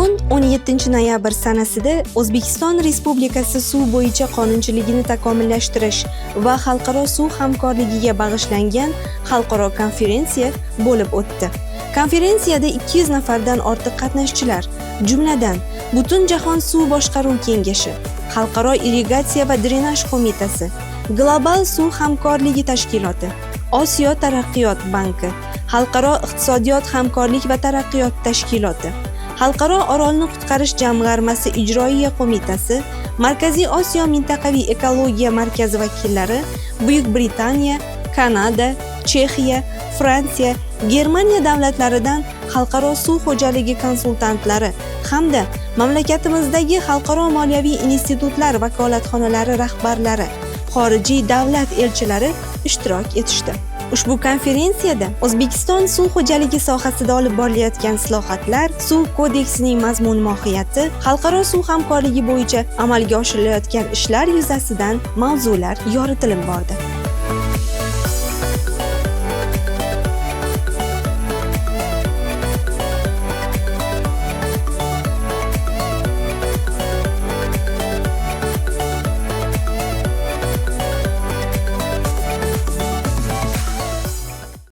Bugun, 17 noyabr sanasida, O'zbekiston Respublikasi suv bo'yicha qonunchiligini takomillashtirish va xalqaro suv hamkorligiga bag'ishlangan xalqaro konferensiya bo'lib o'tdi. Konferensiyada 200 nafardan ortiq qatnashchilar, jumladan, Butunjahon suv boshqaruv kengashi, Xalqaro irrigatsiya va drenaj qo'mitasi, Global suv hamkorligi tashkiloti, Osiyo taraqqiyot banki, Xalqaro iqtisodiyot hamkorlik va taraqqiyot tashkiloti, Xalqaro orolni qutqarish jamg'armasi ijroiya qo'mitasi, Markaziy Osiyo mintaqaviy ekologiya markazi vakillari, Buyuk Britaniya, Kanada, Chexiya, Fransiya, Germaniya davlatlaridan xalqaro suv xo'jaligi konsultantlari hamda mamlakatimizdagi xalqaro moliyaviy institutlar vakolatxonalari rahbarlari, xorijiy davlat elchilari ishtirok etishdi. Ushbu konferensiyada O'zbekiston suv xo'jaligi sohasida olib borilayotgan islohotlar, suv kodeksining mazmun mohiyati, xalqaro suv hamkorligi bo'yicha amalga oshirilayotgan ishlar yuzasidan mavzular yoritilib bordi.